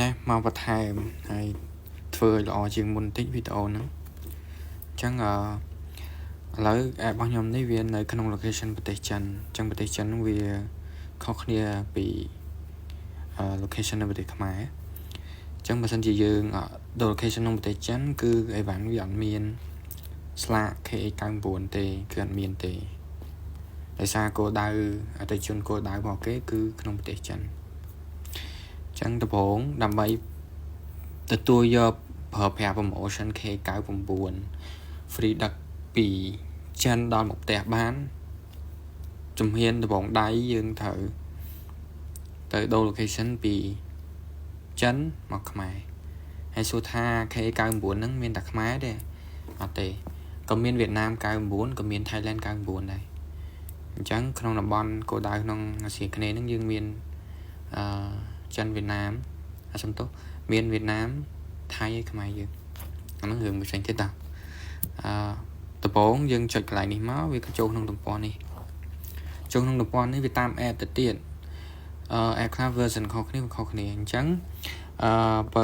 នេះមកបន្ថែមហើយធ្វើឲ្យល្អជាងមុនបន្តិចវីដេអូហ្នឹងអញ្ចឹងអឺឥឡូវ app របស់ខ្ញុំនេះវានៅក្នុង location ប្រទេសចិនអញ្ចឹងប្រទេសចិនហ្នឹងវាខុសគ្នាពី location នៅប្រទេសខ្មែរអញ្ចឹងបើសិនជាយើងដូរ location ក្នុងប្រទេសចិនគឺអីវ៉ាន់វាអត់មានស្លាក KH99 ទេគឺអត់មានទេដោយសារគោលដៅអតិថិជនគោលដៅរបស់គេគឺក្នុងប្រទេសចិនអញ្ចឹងដំបូងដើម្បីទទួលយកប្រើប្រាស់ promotion K99 free ដឹកពីចិនដល់មកផ្ទះបានជំហានដំបូងដៃយើងត្រូវទៅដូរ location ពីចិនមកខ្មែរហើយសួរថា K99 ហ្នឹងមានតែខ្មែរទេអត់ទេក៏មានវៀតណាម99ក៏មាន Thailand 99ដែរអញ្ចឹងក្នុងតំបន់គោលដៅក្នុងអាស៊ីអាគ្នេយ៍ហ្នឹងយើងមានអឺចិនវៀតណាមអាសំទោសមានវៀតណាមថៃហើយខ្មែរយើងអាហ្នឹងរឿងមួយផ្សេងទៀតតាអឺដំបូងយើងចុចកន្លែងនេះមកវាក៏ចូលក្នុងទំព័រនេះចូលក្នុងទំព័រនេះវាតាម app ទៅទៀតអឺ app ខ្លះ version ខុសគ្នាខុសគ្នាអញ្ចឹងអឺបើ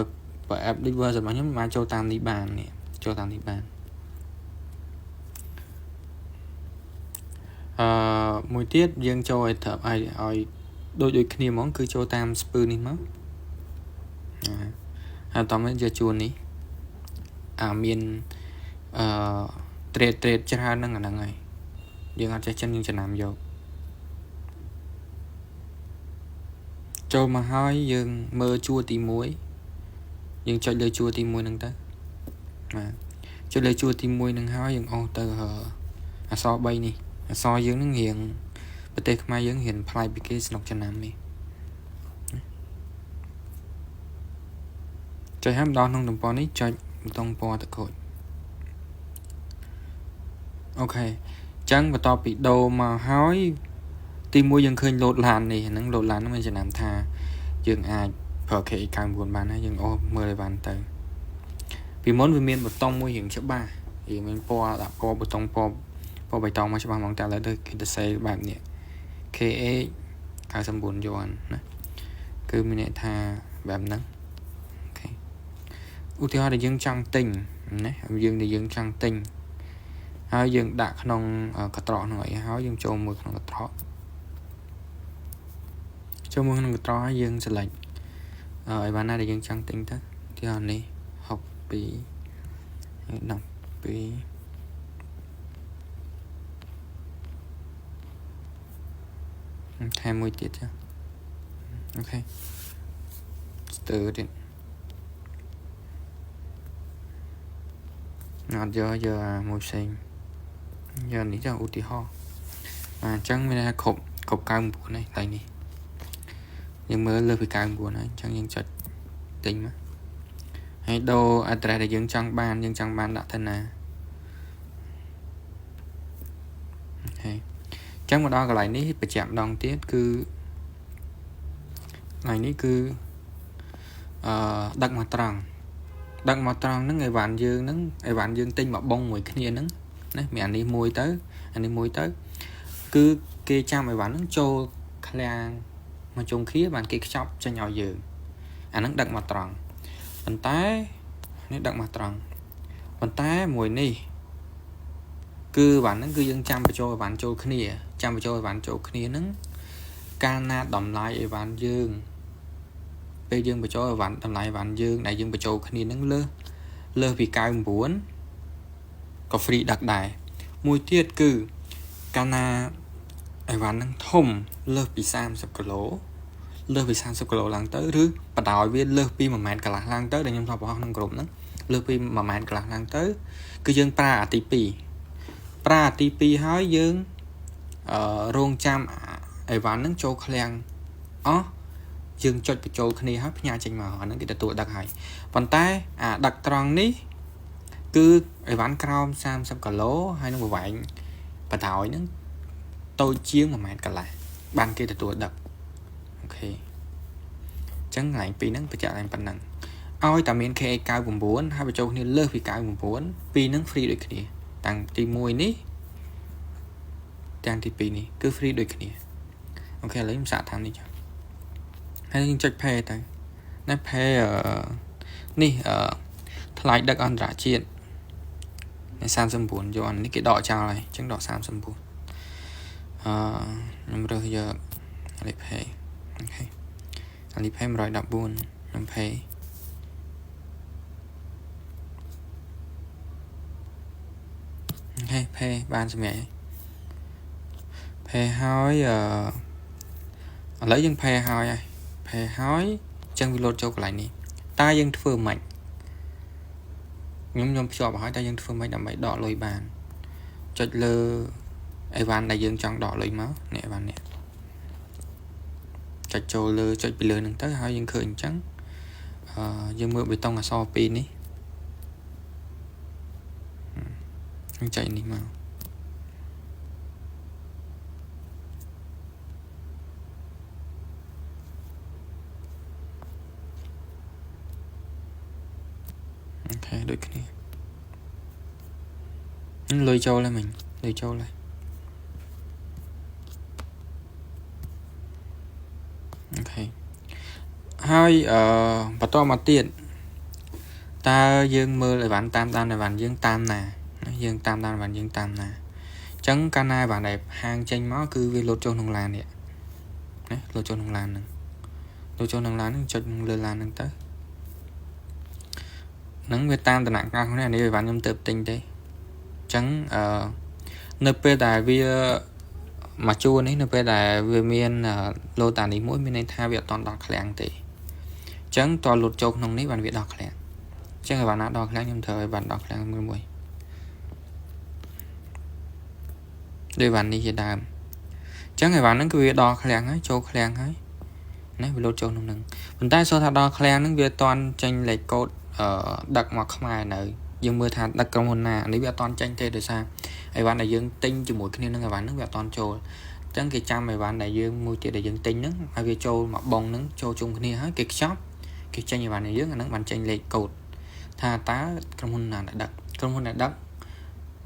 បើ app ដូច version របស់ខ្ញុំបានចូលតាមនេះបាននេះចូលតាមនេះបានអឺមួយទៀតយើងចូលឲ្យត្រូវឲ្យឲ្យដូចដូចគ្នាហ្មងគឺចូលតាមស្ពឺនេះមកហើយតោះមកយកជួននេះអាមានអឺ trade trade ច្រើនហ្នឹងអាហ្នឹងហើយយើងអត់ចេះចិនយើងចំណាំយកចូលមកហើយយើងមើលជួរទី1យើងចុចលើជួរទី1ហ្នឹងទៅបាទចុចលើជួរទី1ហ្នឹងហើយយើងអូសទៅអក្សរ3នេះអក្សរយើងហ្នឹងរៀងប្រទេសខ្មែរយើងរៀនប្លែកពីគេស្នុកចំណាំនេះចុចហើយម្ដងក្នុងទំព័រនេះចុចប៊ូតុងពណ៌ទឹកក្រូចអូខេអញ្ចឹងបន្ទាប់ពីដូរមកហើយទីមួយយើងឃើញលោតឡាននេះហ្នឹងលោតឡានហ្នឹងមានចំណាំថាយើងអាចប្រើ KX99 បានហើយយើងអូសមើលឲ្យបានទៅពីមុនវាមានប៊ូតុងមួយរៀងច្បាស់រៀងមានពណ៌ដាក់ពណ៌ប៊ូតុងពណ៌ពណ៌បៃតងមកច្បាស់ហ្មងតែឥឡូវទៅគេទៅសេបែបនេះ KH 99យួនណាគឺមានន័យថាបែបហ្នឹងអូខេឧទាហរណ៍ដែលយើងចង់ទិញណាយើងដែលយើងចង់ទិញហើយយើងដាក់ក្នុងកត្រកហ្នឹងអីហើយយើងចូលមើលក្នុងកត្រកចូលមើលក្នុងកត្រកហើយយើង select អីបានណាដែលយើងចង់ទិញទៅឧទាហរណ៍នេះ62 12ថែមមួយទៀតចាអូខេស្ទើទៀតអត់យកយកអាមួយផ្សេងយកនេះចាឧទាហរណ៍បាទអញ្ចឹងមានន័យថាគ្រប់គ្រប់99នេះតែនេះយើងមើលលើសពី99ហើយអញ្ចឹងយើងចុចទិញមកហើយដូរ address ដែលយើងចង់បានយើងចង់បានដាក់ទៅណាអូខេអញ្ចឹងមកដល់កន្លែងនេះបញ្ជាក់ម្ដងទៀតគឺកន្លែងនេះគឺអឺដឹកមកត្រង់ដឹកមកត្រង់ហ្នឹងអីវ៉ាន់យើងហ្នឹងអីវ៉ាន់យើងទិញមកបងមួយគ្នាហ្នឹងណាមានអានេះមួយទៅអានេះមួយទៅគឺគេចាំអីវ៉ាន់ហ្នឹងចូលឃ្លាំងមកជុំគ្នាបានគេខ្ចប់ចេញឲ្យយើងអាហ្នឹងដឹកមកត្រង់ប៉ុន្តែនេះដឹកមកត្រង់ប៉ុន្តែមួយនេះគឺអីវ៉ាន់ហ្នឹងគឺយើងចាំបញ្ចូលអីវ៉ាន់ចូលគ្នាចាំបញ្ចូលអីវ៉ាន់ចូលគ្នាហ្នឹងកាលណាតម្លៃអីវ៉ាន់យើងពេលយើងបញ្ចូលអីវ៉ាន់តម្លៃអីវ៉ាន់យើងដែលយើងបញ្ចូលគ្នាហ្នឹងលើសលើសពី99ក៏ free ដឹកដែរមួយទៀតគឺកាលណាអីវ៉ាន់ហ្នឹងធំលើសពី30គីឡូលើសពី30គីឡូឡើងទៅឬបដោយវាលើសពី1ម៉ែត្រកន្លះឡើងទៅដែលខ្ញុំធ្លាប់បង្ហោះក្នុងក្រុមហ្នឹងលើសពី1ម៉ែត្រកន្លះឡើងទៅគឺយើងប្រើអាទី2ប្រើអាទី2ហើយយើងអឺរងចាំអីវ៉ាន់ហ្នឹងចូលឃ្លាំងអស់យើងចុចបញ្ចូលគ្នាហើយផ្ញើចេញមកអាហ្នឹងគេទទួលដឹកហើយប៉ុន្តែអាដឹកត្រង់នេះគឺអីវ៉ាន់ក្រោម30គីឡូហើយនឹងប្រវែងបដោយហ្នឹងតូចជាង1ម៉ែត្រកន្លះបានគេទទួលដឹកអូខេអញ្ចឹងកន្លែងពីរហ្នឹងបញ្ជាក់ឡើងប៉ុណ្ណឹងឲ្យតែមាន KA99 ហើយបញ្ចូលគ្នាលើសពី99ពីរហ្នឹង free ដូចគ្នាតាំងទី1នេះទាំងទី2នេះគឺ free ដូចគ្នាអូខេឥឡូវខ្ញុំសាកតាមនេះចុះហើយយើងចុច pay ទៅណា ណា pay នេះថ្លៃដឹកអន្តរជាតិ39យួននេះគេដកចោលហើយអញ្ចឹងដក39ខ្ញុំរើសយក Alipay OK Alipay 114ខ្ញុំ pay OK pay បានសម្រាប់ pay ហើយអឺឥឡូវយើង pay ហើយហើយ pay ហើយអញ្ចឹងវាលោតចូលកន្លែងនេះតើយើងធ្វើម៉េចខ្ញុំភ្ជាប់ឲ្យតើយើងធ្វើម៉េចដើម្បីដកលុយបានចុចលើអីវ៉ាន់ដែលយើងចង់ដកលុយមកនេះអីវ៉ាន់នេះចុចចូលលើចុចពីលើហ្នឹងទៅហើយយើងឃើញអញ្ចឹងយើងមើលបេតុងអក្សរ2នេះយើងចុចនេះមក OK ដូចគ្នាលុយចូលហើយមិញលុយចូលហើយ OK ហើយបន្តមកទៀតតើយើងមើលអីវ៉ាន់តាមដានអីវ៉ាន់យើងតាមណាយើងតាមដានអីវ៉ាន់យើងតាមណាអញ្ចឹងកាលណាអីវ៉ាន់ដែលហាងចេញមកគឺវាលោតចូលក្នុងឡាននេះណាលោតចូលក្នុងឡានហ្នឹងលោតចូលក្នុងឡានហ្នឹងចុចលើឡានហ្នឹងទៅហ្នឹងវាតាមតំណាក់កាលនេះអានេះអីវ៉ាន់ខ្ញុំទៅទិញទេអញ្ចឹងនៅពេលដែលវាមួយជួរនេះនៅពេលដែលវាមានលោតានេះមួយមានន័យថាវាអត់តដល់ឃ្លាំងទេអញ្ចឹងតលូតចូលក្នុងនេះបានវាដល់ឃ្លាំងអញ្ចឹងឲ្យបានណាដល់ឃ្លាំងខ្ញុំត្រូវឲ្យបានដល់ឃ្លាំងមួយមួយដូចបាននេះជាដើមអញ្ចឹងឲ្យបានហ្នឹងគឺវាដល់ឃ្លាំងហើយចូលឃ្លាំងហើយណាវាលោតចូលក្នុងហ្នឹងប៉ុន្តែសួរថាដល់ឃ្លាំងហ្នឹងវាអត់តចេញលេខកូដដឹកមកខ្មែរនៅយើងមើលថាដឹកក្រុមហ៊ុនណានេះវាអត់តចេញទេដោយសារអីវ៉ាន់ដែលយើងទិញជាមួយគ្នានឹងអីវ៉ាន់ហ្នឹងវាអត់តចូលអញ្ចឹងគេចាំអីវ៉ាន់ដែលយើងមួយទៀតដែលយើងទិញហ្នឹងឲ្យវាចូលមកបងហ្នឹងចូលជុំគ្នាហើយគេខ្ចប់គេចេញអីវ៉ាន់ឲ្យយើងអាហ្នឹងបានចេញលេខកូដថាតើក្រុមហ៊ុនណាដែលដឹកក្រុមហ៊ុនដែលដឹក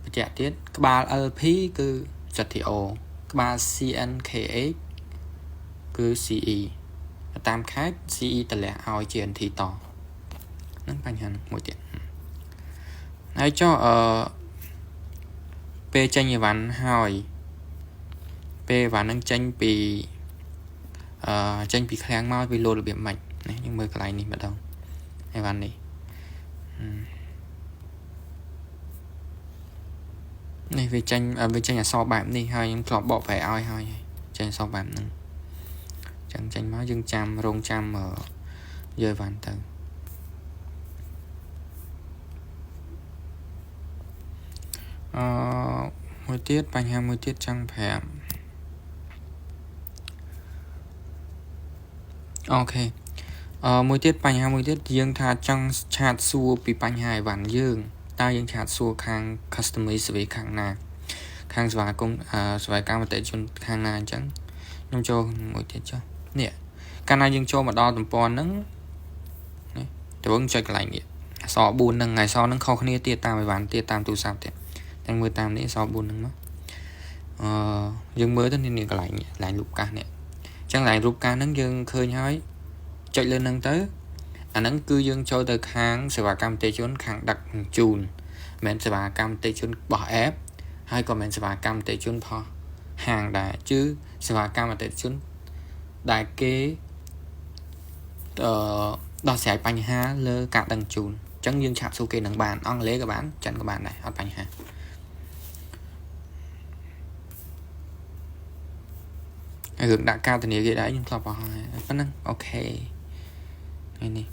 បញ្ជាក់ទៀតក្បាល LP គឺ ZTO ក្បាល CNKH គឺ CE តាមខេត្ត CE តម្លាក់ឲ្យ GNT តហ្នឹងបញ្ហាមួយទៀតហើយចុះពេលចេញអីវ៉ាន់ហើយពេលអីវ៉ាន់ហ្នឹងចេញពីចេញពីឃ្លាំងមកវាលោតរបៀបម៉េចណាយើងមើលកន្លែងនេះម្ដងអីវ៉ាន់នេះនេះវាចេញអក្សរបែបនេះហើយខ្ញុំធ្លាប់បកប្រែឲ្យហើយចេញអក្សរបែបហ្នឹងចឹងចេញមកយើងចាំរងចាំយកអីវ៉ាន់ទៅមួយទៀតបញ្ហាមួយទៀតចង់ប្រាប់ OK មួយទៀតបញ្ហាមួយទៀតយើងថាចង់ chat សួរពីបញ្ហាអីវ៉ាន់យើងតើយើង chat សួរខាង customer service ខាងណាខាងសេវាកម្មសេវាកម្មអតិថិជនខាងណាអញ្ចឹងខ្ញុំចូលមួយទៀតចុះនេះកាលណាយើងចូលមកដល់ទំព័រហ្នឹងនេះតើយើងចុចកន្លែងនេះអក្សរ4ហ្នឹងអក្សរហ្នឹងខុសគ្នាទៀតតាមអីវ៉ាន់ទៀតតាមទូរស័ព្ទទៀតតែមើលតាមនេះអក្សរ4ហ្នឹងមកយើងមើលទៅនេះកន្លែងកន្លែងរូបកាសនេះអញ្ចឹងកន្លែងរូបកាសហ្នឹងយើងឃើញហើយចុចលើហ្នឹងទៅអាហ្នឹងគឺយើងចូលទៅខាងសេវាកម្មអតិថិជនខាងដឹកជញ្ជូនមិនមែនសេវាកម្មអតិថិជនរបស់ app ហើយក៏មិនមែនសេវាកម្មអតិថិជនរបស់ហាងដែរគឺសេវាកម្មអតិថិជនដែលគេដោះស្រាយបញ្ហាលើការដឹកជញ្ជូនអញ្ចឹងយើង chat សួរគេនឹងបានអង់គ្លេសក៏បានចិនក៏បានដែរអត់បញ្ហាហើយរឿងដាក់ការធានាគេដែរខ្ញុំធ្លាប់អស់ហើយប៉ុណ្ណឹង OK ថ្ងៃនេះ